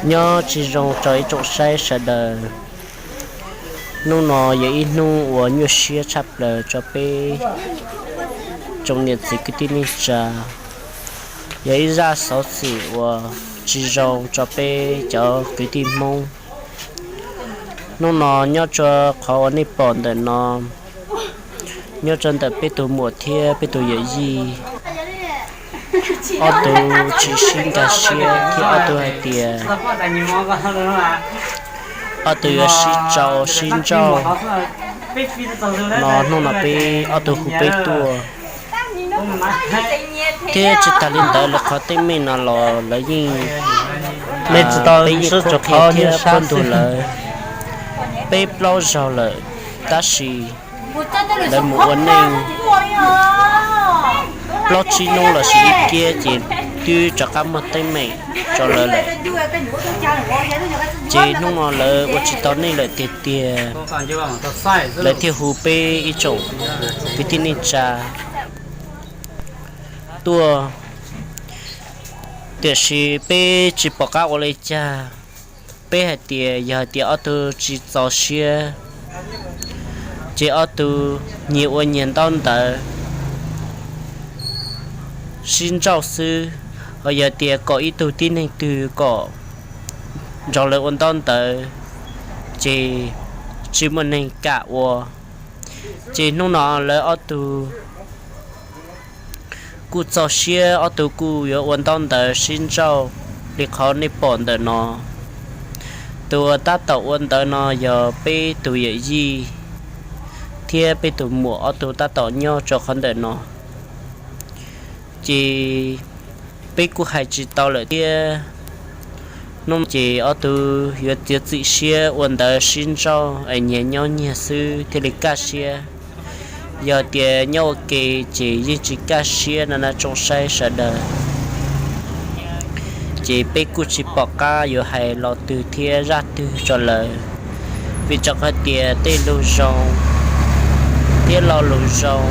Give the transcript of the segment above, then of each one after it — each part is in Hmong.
Nyob tsis zoo rau ib tsoom saib sawv daws. Hnub no yog ib hnub uas nyuaj siab tshaj plaws rau peb tsoom niam txiv kwv tij neej tsa. Yog ib zaj xov xwm uas tsis zoo rau peb cov kwv tij Hmoob. Hnub no nyob rua qhov uas nej pom ntawm no, nyob rau ntawm peb tus muam thiab peb tus yawm yij, ob tug tsis sib nkag siab thiab ob tug hais tias ob tug yuav sib tsau sib ntsauj no. Hnub no peb ob tug hu peb tuaj thiab tsis tas li ntawd lawv qhov teeb meem no los lawv yeej, peb yeej qhuab qhia thiab qhuab ntuas lawv peb plaub zaug lawm, tab sis lawv mus ua neej plaub tsib hnub los sis ib kiab ces twb rov qab muaj teeb meem rau lawv lawm. Ces hnub no lawv ua tsis tau neej lawm tiag tiag, lawv thiaj hu peb ib tsoom kwv tij neej tsa tuaj. Tiam sis peb tsis pom qab ua li cas, peb hais tias yog hais tias ob tug tsis txaus siab, ces ob tug nyias ua nyias ntaub ntawv sib ntsauj xwb. Ho yog tias kom ib tug tib neeg twg kom nrog lawv ua ntaub ntawv, ces tsis muaj neeg kam ua. Ces hnub no lawv ob tug kuj txaus siab, ob tug kuj yuav ua ntaub ntawv sib ntsauj li qhov nej pom ntawm no. Tus uas tab tom ua ntawv no yog peb tus yawm yij thiab peb tus muam ob tug tab tom nyob rau qhov ntawm no. Ces peb kuj hais tsis tau lawm thiab. Hnub ces ob tug yuav txiav txim siab ua ntawv sib ntsauj es nyias nyob nyias xwb thiaj li kaj siab. Yog tias nyob ua ke ces yeej tsis kaj siab no na tsoom saib sawv daws. Ces peb kuj tsis pom qab yuav hais lo twg thiab zaj twg rau lawv, vim rau qhov tias tej lus zoo thiab lo lus zoo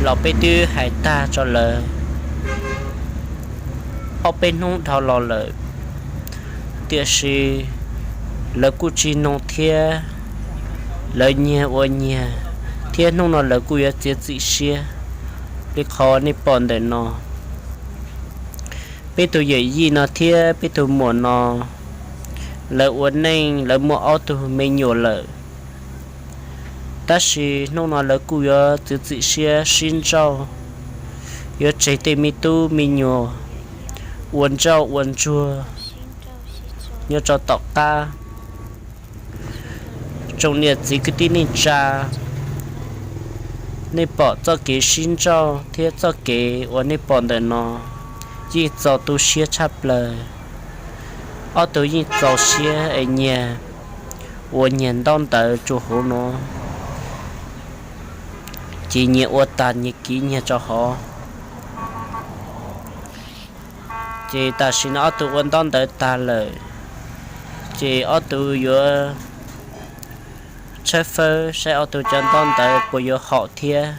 los peb twb hais tag rau lawv ob peb hnub dhau los lawm, tiam sis lawv kuj tsis noog thiab, lawv nyias ua nyias, thiab hnub no lawv kuj yuav txiav txim siab li qhov nej pom ntawm no. Peb tus yawm yij no thiab peb tus muam no, lawv ua neej lawv muaj ob tug me nyuam lawm, tab sis hnub no lawv kuj yuav txiav txim siab sib ntsauj, yuav tseg tej me tub me nyuam ua ntsauj ua ntsuag nyob rau tom qab. Tsoom niam txiv kwv tij neej tsa, nej pom txoj kev sib ntsauj thiab txoj kev uas nej pom ntawm no yeej txaus tu siab tshaj plaws. Ob tug yeej txaus siab es nyias ua nyias ntaub ntawv rau hauv no, ces nyias ua tag nyias kiv nyias rau hauv. Ces tam sim no ob tug ua ntaub ntawv tag lawm, ces ob tug yuav tshawb fawb saib ob tug cov ntaub ntawv puas yuav haum thiab.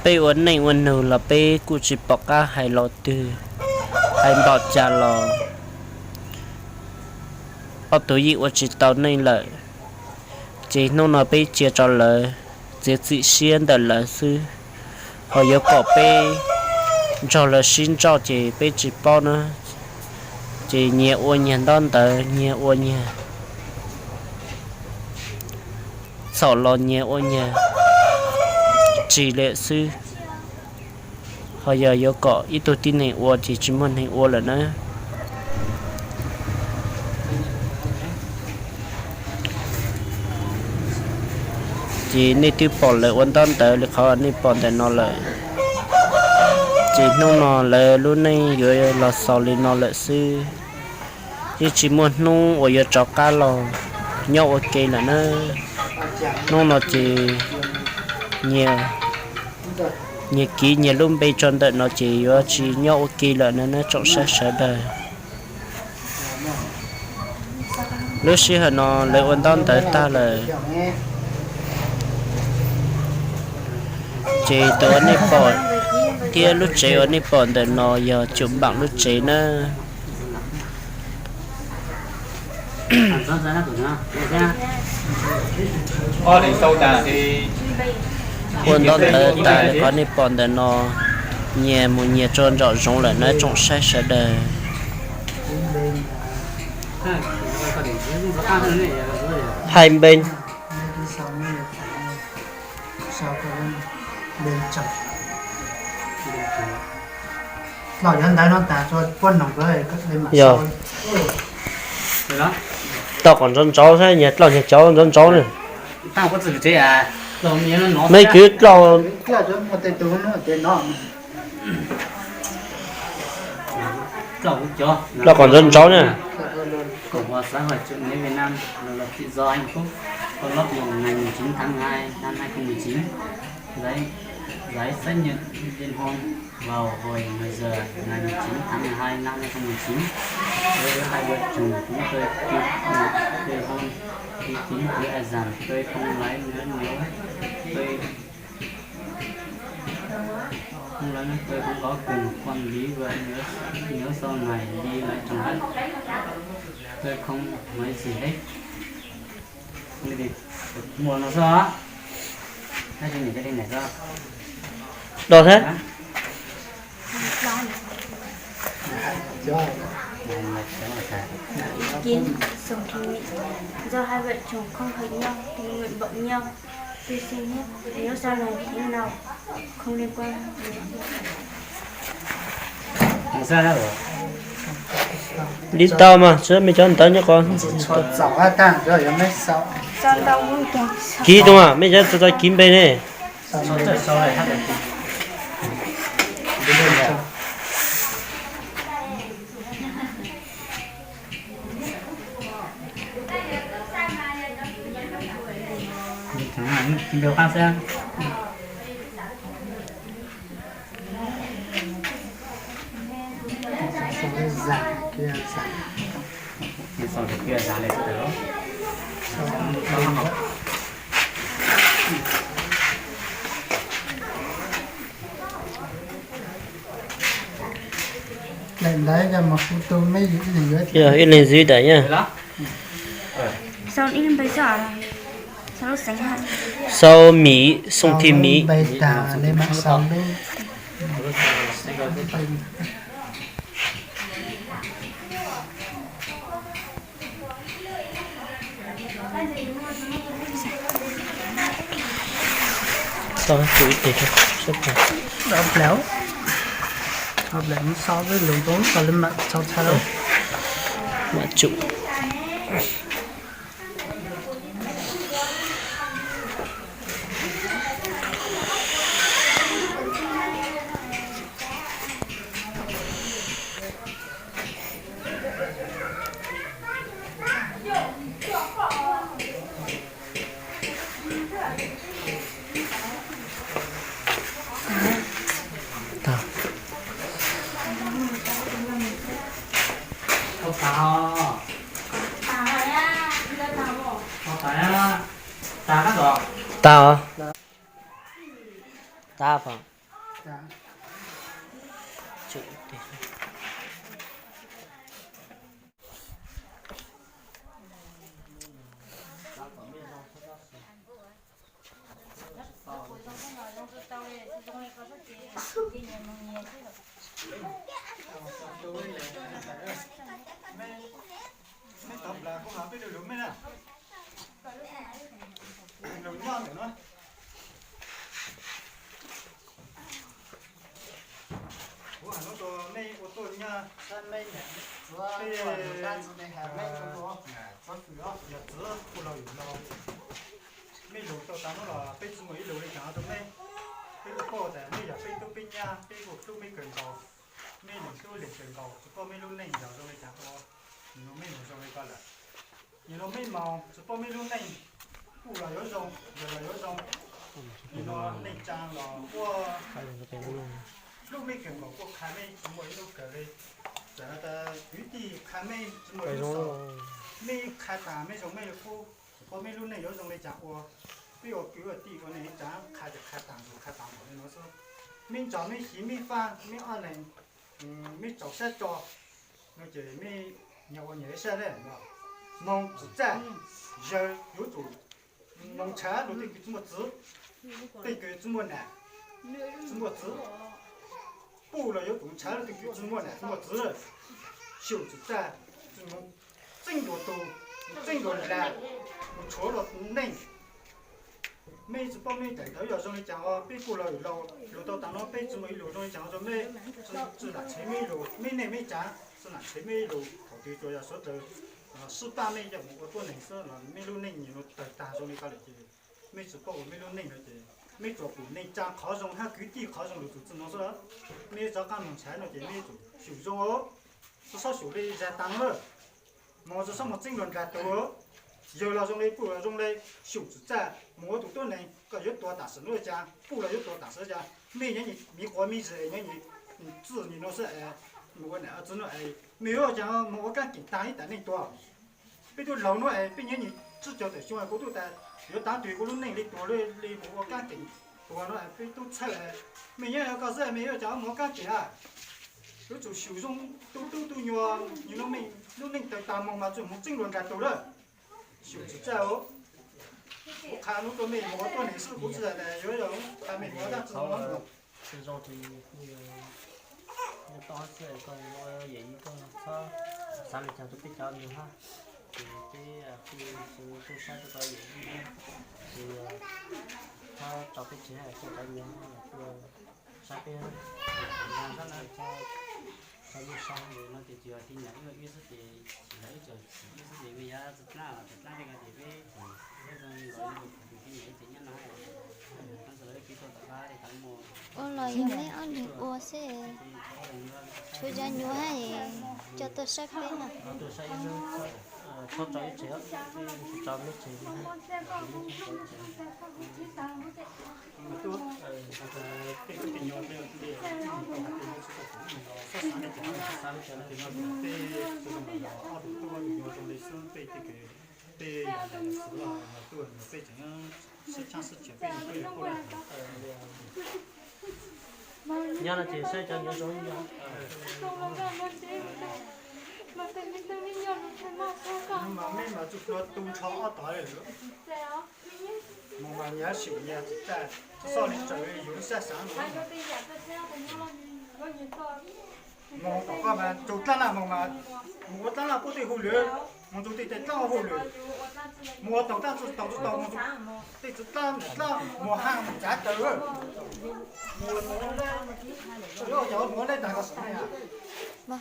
Peb ua neej ua nug los peb kuj tsis pom qab hais lo twg, hais npaum cas los ob tug yeej ua tsis tau neej lawm. Ces hnub no peb cia rau lawv txiav txim siab ntawm lawv xwb, ho yuav kom peb nrog lawv sib ntsauj ces peb tsis paub na. Ces nyias ua nyias ntaub ntawv, nyias ua nyias, txhaum los nyias ua nyias ris lawm xwb. Ho yog yuav kom ib tug tib neeg ua ces tsis muaj neeg ua lawm na. Ces nej twb pom lawv ua ntaub ntawv li qhov nej pom ntawm no lawm. Ces hnub no lawv lub neej yuav los xaus li no lawm xwb, yeej tsis muaj hnub uas yuav rov qab los nyob ua ke lawm na. Hnub no ces nyias Nyias kiv nyias lub npe tso ntawm no ces yuav tsis nyob ua ke lawm no nawb tsoom saib sawv daws. Lub sij hawm no lawv ua ntaub ntawv tag lawm, ces tus uas nej pom thiab lub tsev uas nej pom ntawm no yog Cum Npaam lub tsev nawb. Ua ntaub ntawv tas lawm qhov nej pom ntawm no, nyias mus nyias tso ntsoov lawm nawb tsoom saib sawv daws. Phais npe. Yog, dlaub kom ntsoov ntsoov saib nyias dlaub nyias cauv ntsoov ntsoov na. Mej kwv dlaub. Dlaub kom ntsoov ntsoov na. Giấy xác nhận liên hôn vào hồi mười giờ ngày mười chín tháng mười hai năm hai không mười chín. Đối với hai vợ chồng chúng tôi ký nhận ly hôn, ký chứng cứ ải rằng tôi không lấy nữa nếu tôi không lấy nữa tôi không có quyền quản lý vợ nữa, nếu sau này đi lấy chồng khác. Tôi không nói gì hết. Mus no xwb. Tab sis nws cia li nws xwb. Đọc thế. Ý kiến Sùng Thùy Mỹ, do hai vợ chồng không hợp nhau, tình nguyện bỏ nhau, tôi xin hết. Nếu sau này thế nào không liên quan đến Li tau mas, tsuas mej cov ntawv nyob qhov. Kiv tau mas, mej cov tau kiv npe ne. Ib leeg zwv daim nyob. Sau Mỹ, Sùng Thùy Mỹ. Sau ib tes, sau plaub, sau plaub, sau plaub lus rau lawv mam txaus txhais lawm. Mam tsum. Tag os. Tag pom. Kuv hais no rau mej ua tuaj nyaj, mej, yog txwv kuj laus yawm laus, mej lug tau tas no los peb tsi muaj ib lus le caag rau mej. Peb kuj paub tas mej yog peb tub peb nyab, peb kuj hlub mej kawg nkaus. Mej leeg hlub leeg kawg nkaus, tsi paub mej lub neej yog zoo le caag ua, nws nug mej nug zoo le ko lawm. Nws nug mej moog, tsi paub mej lub neej, kuj los yuav zoo, yog los yuav zoo. Nim no neej tsaa los kuj hlub mej kawg nkaus, kuj qha mej tsi muaj ib lub kawg li. Txawm has tas kwv tij qha mej tsi muaj ib lub xwb, mej qha taag mej zoo mej lug pub, ua mej lub neej yuav zoo le caag ua. Peb ua kwv ua tij ua neej tsaam qha tsi qha taag, qha taag npaum le nuav xwb. Mej ntsaum mej siv mej faaj mej ob leeg, mej tsaus sab tso no ces mej nyag ua nyag ib sab le. Moog txwm txaj, yawg yuav tsum moog nrhav rua tej kws tsi muaj txwv, tej kws tsi muaj nam tsi muaj txwv. Puj los yuav tsum nrhav rua tej kws tsi muaj nam tsi muaj txwv. Xyum txwm txaj, moog txeeb dua tug, moog txeeb dua dlaag, moog tshuav dua neej. Mej tsi paub mej daim ntawv yog zoo le caag os, peb kuj laug laug lug tau taag nuav, peb tsi muaj ib lug zoo le caag rua mej, tsi lam tshev mej ib lug, mej neej mej tsaam tsi lam tshev mej ib lug. Thaum twg tsuas yog suav dlawg sib pab mej coj moog ua tuab neeg xwb los mej lub neej nwg tawg taag zoo le ko lawm ces mej tsi paub ua mej lub neej no ces mej tsuas pum neej tsaa qhov zoo hab kwv tij qhov zoo lug txug txij nuav xwb. Mej yuav rov qaab moog nrhav no ces mej yuav tsum xyum zoo os, tsi xob xyum le zag taag lawm. Moog tsi xob moog txeeb dua dlaag tug. Yawg los zoo le, puj los zoo le, xyum txwm txaj moog ua tug tuab neeg koj yuav tuag taam sim nuav le caag, puj los yuav tuag taam sim le caag. Mej nyob miv quas mej zig nyob txij nim nuav xwb es moog ua nam ua txwv nuav es mej yuav caag moog ua kaab keem taag ib taam neej tuag. Peb tub laug nuav es peb nyob nyias tsib caug tawm xyoo kuv tub tas yuav tav twg kuv lub neej le tuag le moog ua kaab keem tuag nuav es peb tub txhawj. Mej nyob koj xwb mej yuav caag moog ua kaab keem a? Yuav tsum xyum zoo tu tub tu nyuas, nwg lub neej tawg taag moog mas tsuas moog txeeb dua dlaag tug lawm. Xyum txwm txaj os. Kuv qha nuav rua mej moog ua tuab neeg xwb, kuv tsi has tas yuav yog qha mej moog ua dlaab tsi zoo. Nyob toj xwb koj ua yawm yij koj txhob xav le caag rua peb cov nyuas hab. Ces peb kuj tub saib rua koj yawm yij, ces txhob tso peb tseg, koj cov nyuas kuj saib peb, txhob lub saib no ces tsuas yog tij nyam ib xwb ces, ib txwm ib xwb ces mej yuav txwv dlaab los txwv dlaab le ko ces peb, peb zoo nkaus li tij nyam ib txwm nyob no. Ua los yog mej ob leeg ua xwb, tshuav cov nyuas hab coj tuaj saib peb na. Txhob tso ib tsev, tso mej tsev. Nyob no ces saib cov nyuas zoo ib yam. Mas mej mas tsuas tu nrho ob tog li. Moog mas nyias xyum nyias txwm txaj, tsi xob le tsaws yug lub sab xaav no. Moog tom koj mas tug dlaab laj moog mas, moog ua dlaab laj puab tej hu lwm, moog tug tej tej dlaab hu lwm, moog ua taug dlaab tsi taug tsi taug, moog tug tej txwv dlaab dlaab moog hab moog txav taw. Moog ua cov moog ua le taag koj xwm ne.